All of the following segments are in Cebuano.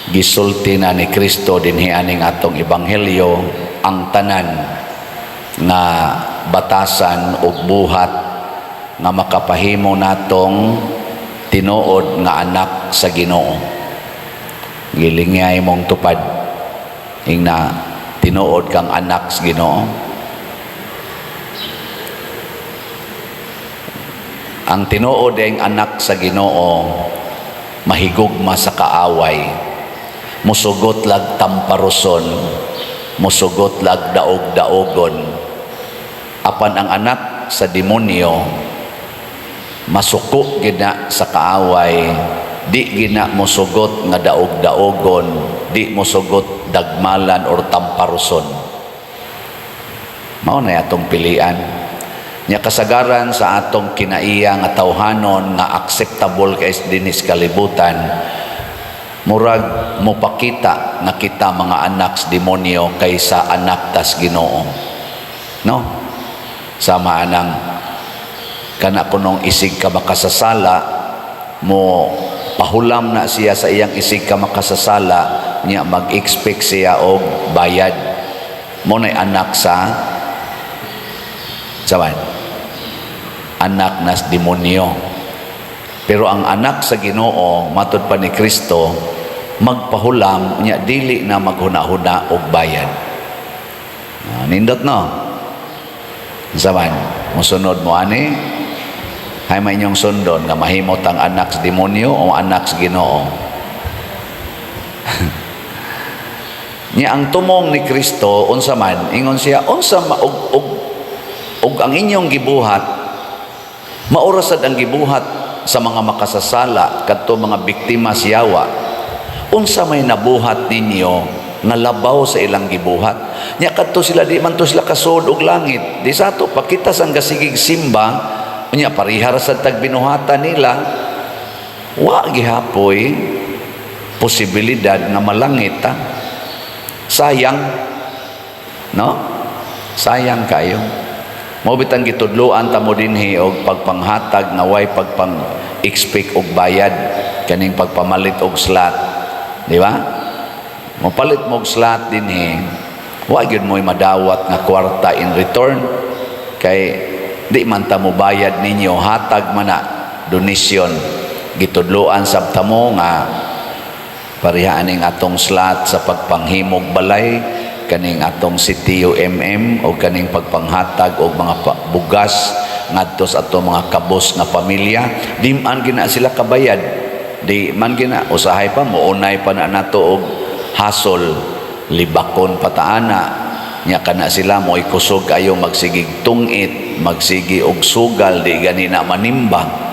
Gisulti na ni Kristo dinhi aning atong ebanghelyo ang tanan nga batasan ug buhat nga makapahimo natong tinuod nga anak sa Ginoo. Gilingyay mong tupad ingna tinuod kang anak sa Ginoo. Ang tinuod ang anak sa Ginoo mahigugma sa kaaway, musugot lag tamparuson, musugot lag daog-daogon. Apan ang anak sa demonyo masuko gina sa kaaway, di gina musugot nga daog-daogon, di musugot dagmalan or tamparuson. Mao na atong pilian. Nya kasagaran sa atong kinaiya nga tawhanon nga acceptable kay dinis kalibutan, murag mopakita nga kita mga anak sa demonyo kaysa anak tas Ginoo, no? Sama anang kana kunong isig ka makasasala, mo pahulam na siya sa iyang isig ka makasasala niya, mag-expect siya og bayad mo na anak sa saban anak nas demonyo. Pero ang anak sa Ginoo, matud pa ni Kristo, magpahulam niya, dili na maghuna-huna og bayad. Nindot, no? Saban musunod mo ani? Hay may inyong sundon nga mahimot ang anak sa demonyo o anak sa Ginoo? Nya ang tumong ni Kristo unsa man? Ingon siya, unsa ma, og ang inyong gibuhat maura sad ang gibuhat sa mga makasasala, kadto mga biktima siyawa, unsa may nabuhat ninyo nga labaw sa ilang gibuhat? Nya kadto sila, di man to sila kasuod og langit. Di sa ato pakita sang gasigig simba nya pareha ra sad tag binuhatan nila, wa gihapoy posibilidad nga malangit ta. Sayang, no? Sayang kayo. Mao bitang gitudloan ta mo dinhi og pagpanghatag nga way pagpang expect og bayad, kaning pagpamalit og slot, di ba? Mopalit mo og slot dinhi, wa gyud mo'y madawat nga kwarta in return kay di man ta mo bayad ninyo, hatag man na, donation. Gitudloan sab ta mo nga pareha aning atong slot sa pagpanghimog balay, kaning atong CTUMM o kaning pagpanghatag og mga bugas ngadto sa atong mga kabos nga pamilya, di man gina sila kabayad, di man gina. Usahay pa mounay pa na nato og hasol, libakon pataana nya kana sila mo kusog ayo, magsigig tungit, magsigi og sugal, di gani na manimba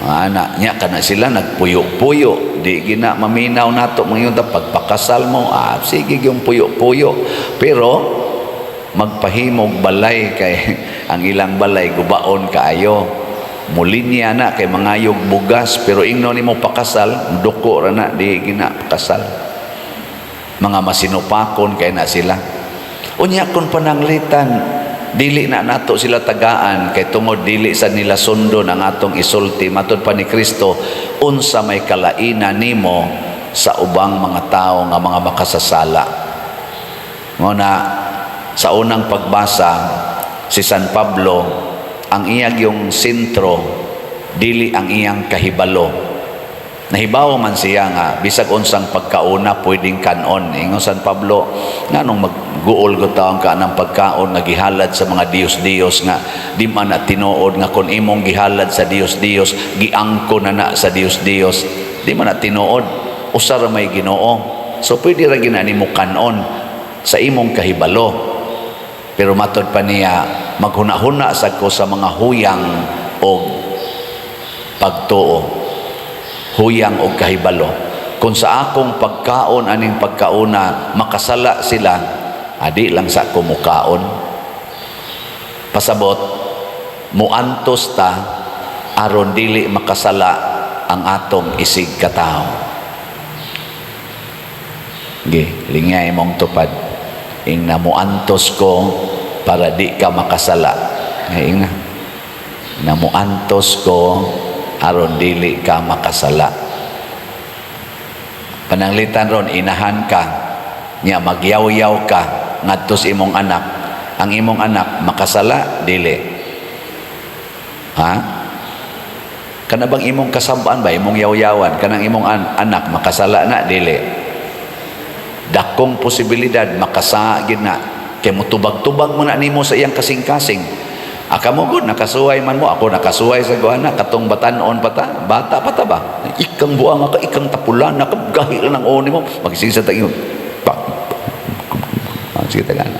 ana nya kana sila nagpuyo-puyo, di gina maminaw nato mga ta pagpakasal mo, sige yung puyo-puyo, pero magpahimog balay kay ang ilang balay gubaon kaayo. Mulinya na kay mangayog bugas, pero ingno nimo pakasal, duko ra na, di gina pakasal. Mga masinupakon kay na sila. Unya kun pananglitan dili na nato sila tagaan kay tungod dili sa nila sundon ang atong isulti, matud pa ni Kristo, unsa may kalaina nimo sa ubang mga tao nga mga makasasala? Mo na sa unang pagbasa, si San Pablo, ang iyang yung sentro dili ang iyang kahibalo. Nahibaw man siya nga bisag unsang pagkauna pwedeng kanon. Ingon San Pablo, nganong magguol gud taon ka ng pagkaon nga gihalad sa mga diyos-diyos nga di man na tinuod nga kon imong gihalad sa diyos-diyos, giangko na na sa diyos-diyos? Di man na tinuod, usa ra may Ginoo. So pwede ra gina nimo kanon sa imong kahibalo. Pero matod pa niya, maghuna-huna sad ko sa mga huyang og pagtuo, huyang og kahibalo. Kung sa akong pagkaon aning pagkauna makasala sila, adi lang sa ako mukaon. Pasabot, muantos ta aron dili makasala ang atong isig katao. Ge, lingay mong tupad. Ing na muantos ko para di ka makasala. Ay, ing na. Namuantos ko aron dili ka makasala. Pananglitan ron inahan ka nya, magyaw-yaw ka ngadto sa imong anak. Ang imong anak makasala, dili? Ha? Kana bang imong kasab-an ba, imong yaw-yawan, kanang imong anak makasala na, dili? Dakong posibilidad makasa gid na, kay mutubag-tubag mo na nimo sa iyang kasing-kasing. Aka mo gud nakasuway man mo, ako nakasuway sa guana katong batan-on pa ta, bata pa ta ba? Ikang buang ka, ikang tapulan na ka, gahi lang ang oni mo. Magising sa tayo. Pa. Ah, sige, taga na.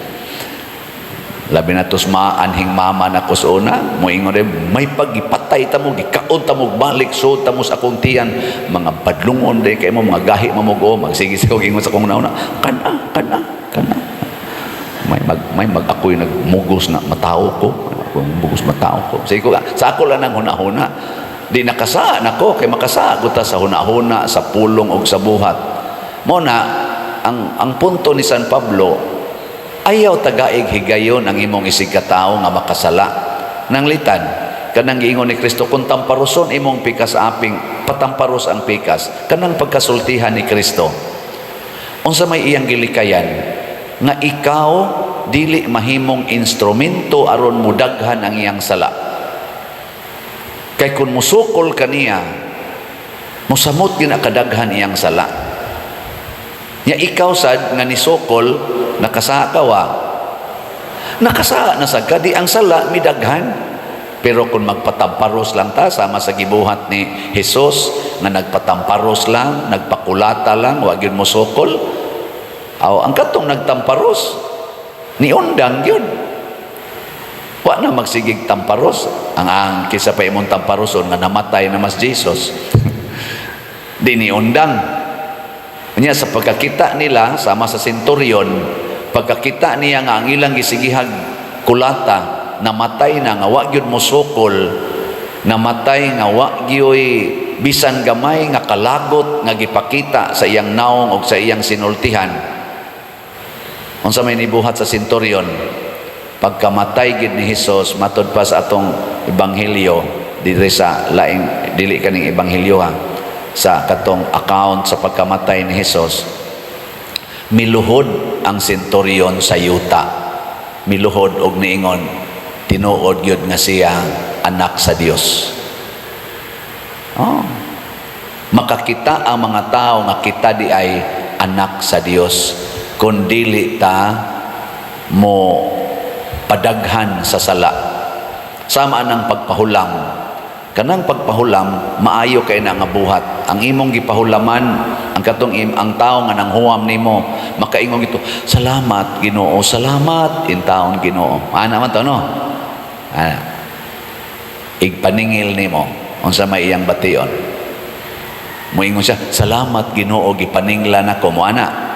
Labi na tos maanhing mama na ko sa una, moingon rin, may pagipatay ta mo, gikaon ta mo, balik so ta mo sa akong tiyan, mga badlungon day kay mo, mga gahi mamugo, magsige sa kong ingon sa akong nauna, kana, kana, kana. May mag ako'y nagmugos na matao ko, ako mugos matao ko. Sige ko, sa ako lang ang huna-huna. Di nakasaan ako, kay makasaan ko ta sa huna-huna, sa pulong o sa buhat. Mo na, ang punto ni San Pablo, ayaw tagaig higayon ang imong isigkatao nga makasala. Nanglitan, kanang giingon ni Kristo, kung tamparuson imong pikas aping, patamparos ang pikas, kanang pagkasultihan ni Kristo. Unsa may iyang gilikayan, nga ikaw dili mahimong instrumento aron mudaghan ang iyang sala. Kay kung musukol kaniya, musamot gina kadaghan iyang sala. Nya ikaw sad nga nisukol, nakasaka ka wa? Nakasaka na sad ka, di ang sala midaghan. Pero kung magpatamparos lang ta, sama sa gibuhat ni Jesus nga nagpatamparos lang, nagpakulata lang, wa gyud mosukol. Aw, ang katong nagtamparos, niundang gyud. Wa na magsigig tamparos. Ang kisa pa imong tamparoson nga namatay na mas Jesus. Di niundang. Nya sa pagkakita nila sama sa centurion, pagkakita niya nga ang ilang gisigihag kulata, namatay na nga wa gyud mosukol, namatay nga wa gyoy bisan gamay nga kalagot nga gipakita sa iyang naong og sa iyang sinultihan. Unsa may nibuhat sa centurion? Pagkamatay gid ni Hesus, matud pa sa atong ebanghelyo diri sa laing, dili kaning ebanghelyo ha, sa katong account sa pagkamatay ni Hesus, miluhod ang centurion sa yuta, miluhod og niingon, "Tinuod gyud nga siya anak sa Dios." Oh. Makakita ang mga tao nga kita di ay anak sa Dios kung dili ta mo padaghan sa sala. Sama ang pagpahulam. Kanang pagpahulam, maayo kay na nga buhat. Ang imong gipahulaman, ang katong ang tao nga nanghuwam nimo, makaingon ito, "Salamat Ginoo, salamat intaon Ginoo." Ana man to, no? Ana. Igpaningil nimo unsa may iyang bation. Moingon siya, "Salamat Ginoo, gipaninglan ako mo." Ana.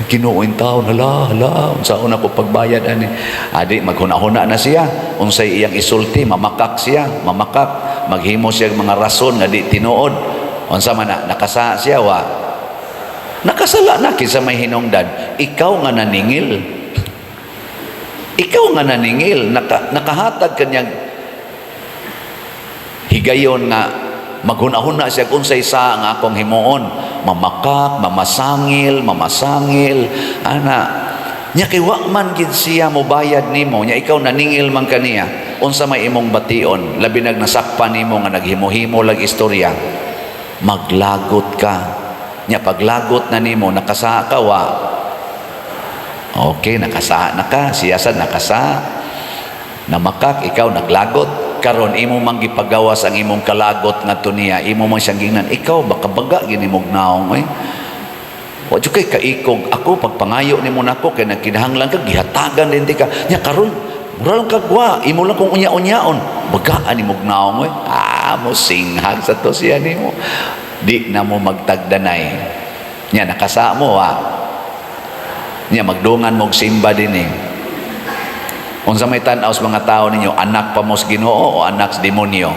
"Ginoo taon, hala, hala, unsaon ako pagbayad ani?" Adi maghuna-huna na siya, unsay iyang isulti, mamakak siya, mamakak, maghimo siya mga rason nga di tinuod. Unsa man na, nakasa siya wa? Nakasala na. Kinsa may hinungdan? Ikaw nga naningil. Ikaw nga naningil, nakahatag kanyang higayon nga maghuna-huna siya kung unsay sa nga akong himuon, mamakak, mamasangil, mamasangil ana nya, kay wa man gid siya mobayad nimo. Nya ikaw naningil man kaniya, unsa may imong bation? Labi nag nasakpan nimo nga naghimo-himo lag istorya, maglagot ka. Nya paglagot na nimo, nakasa ka wa? Okay, nakasa na ka, siya sad nakasa, namakak, ikaw naglagot. Karon imo mang gipagawas ang imong kalagot ngadto niya, imo man siyang gingnan, "Ikaw baka baga gini mog naong oy. Wa jud kay kaikog ako pagpangayo nimo nako, kay nagkinahanglan ka, gihatagan din ti ka. Nya karon mura lang kagwa, imo lang kung unya-unyaon, bagaan nimog naong oy." Ah, mo singhag sa to siya nimo. Di na mo magtagdanay. Nya nakasa mo ha. Nya magdungan mog simba din eh. Unsa may tan-aw sa mga tao ninyo, anak pa mo sa Ginoo o anak sa demonyo?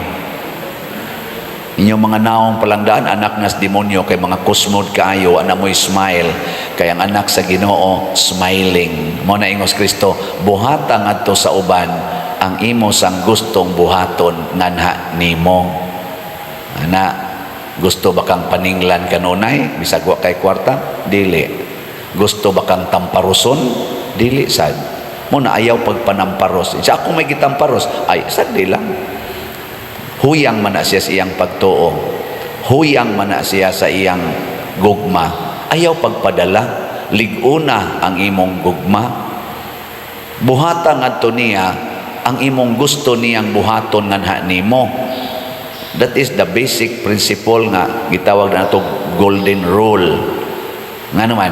Inyong mga naong palangdaan, anak na sa demonyo, kay mga kusmod kaayo, ana mo'y smile. Kay ang anak sa Ginoo, smiling. Mo na ingos Kristo, buhata ngadto sa uban ang imo sang gustong buhaton nganha nimo. Ana, Gusto ba kang paninglan kanunay bisag wa kay kwarta? Dili. Gusto ba kang tamparuson? Dili sad. Mao na ayaw pagpanamparos. Sa ako may gitamparos, ay sad di lang. Huyang man na siya sa iyang pagtuo. Huyang man na siya sa iyang gugma. Ayaw pagpadala. Lig-una ang imong gugma. Buhata ngadto niya ang imong gusto niyang buhaton nganha nimo. That is the basic principle nga gitawag na nato golden rule. Nga naman,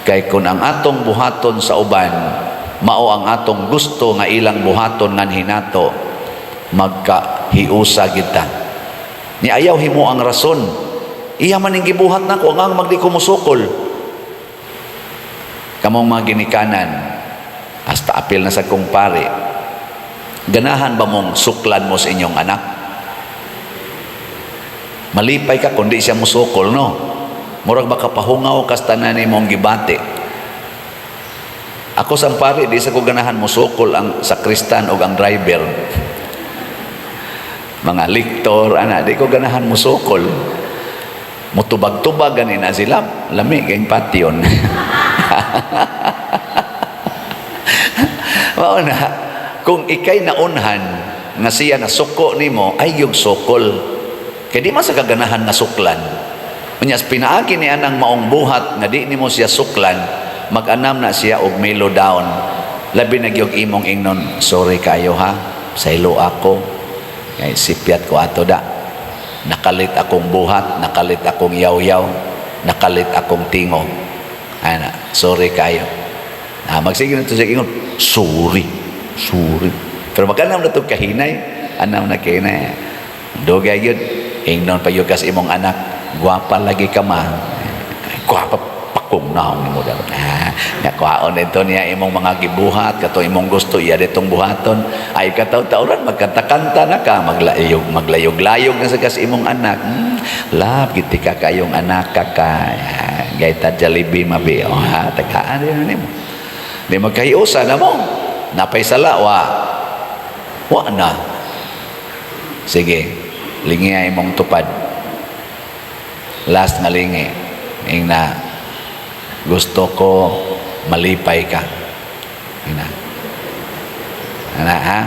kay kung ang atong buhaton sa uban mao ang atong gusto nga ilang buhaton nganhi nato, magkahiusa kita. Ni ayaw himo ang rason. Iya man ning gibuhat nako, ang magdi ko musukol. Kamong mga ginikanan, hasta apil na sa kong pare, ganahan ba mong suklan mo sa inyong anak? Malipay ka kundi siya musukol, no? Murag baka pahungaw kas tanan nimong gibati. Ako sa pare, di sa ko ganahan musukol ang sakristan o ang driver. Mga liktor, ana, di ko ganahan musukol. Mutubag-tubag gani na sila, lami kayong patyon. Mao na, kung ikay naunhan nga siya nasuko nimo, ay yung sukol. Kay di man sa kaganahan nga suklan. Unya pinaagi ni anang maong buhat nga di nimo siya suklan, mag-anam na siya og mellow down. Labi na gyud imong ingnon, "Sorry kayo ha, saylo ako. Kay sipyat ko ato da. Nakalit akong buhat, nakalit akong yaw-yaw, nakalit akong tingo. Ana, sorry kayo." Ah, magsige na to siya ingon, "Sorry, sorry." Pero maganam na to kahinay, anam na kahinay. Dugay gyud, ingnon pa gyud kas imong anak, "Gwapa lagi ka, ma." "Gwapa pakong naong nimo daw." Ah, nya kuhaon dito niya imong mga gibuhat, kato imong gusto iya ditong buhaton. Ay kataw-tawran magkanta-kanta na ka, maglayog maglayog-layog na sa kas imong anak. Love giti ka kayong anak ka ka. Ah, gayta Jollibee mabi. Oh, ha, tagaan din nimo. Di magkahiusa na mo. Napay sala, wa. Wa na. Sige, lingi ay imong tupad. Last nga lingi. Ingna, "Gusto ko malipay ka." Ingna. Ana ha?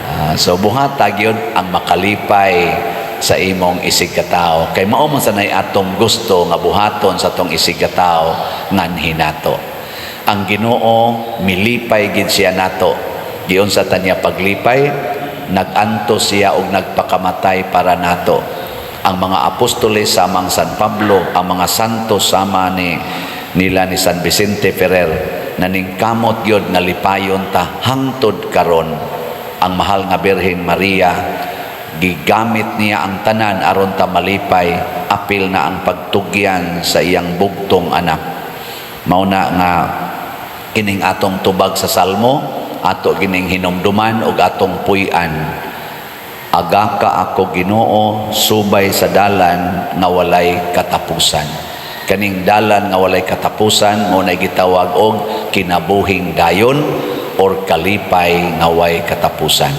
Ah, so buhata gyud ang makalipay sa imong isig katao kay mao man sanay atong gusto nga buhaton sa atong isig katao nganhi nato. Ang Ginoo milipay gid siya nato. Giunsa ta niya paglipay? Nag-antos siya og nagpakamatay para nato. Ang mga apostoles samang San Pablo, ang mga santo sama ni nila ni San Vicente Ferrer, naningkamot gyud nga lipayon ta hangtod karon. Ang mahal nga Birhen Maria, gigamit niya ang tanan aron ta malipay, apil na ang pagtugyan sa iyang bugtong anak. Mao na nga kining atong tubag sa salmo, ato gining hinumduman og atong puy-an. Agaka ako, Ginoo, subay sa dalan nga walay katapusan. Kaning dalan nga walay katapusan mao na gitawag og kinabuhing dayon or kalipay nga way katapusan.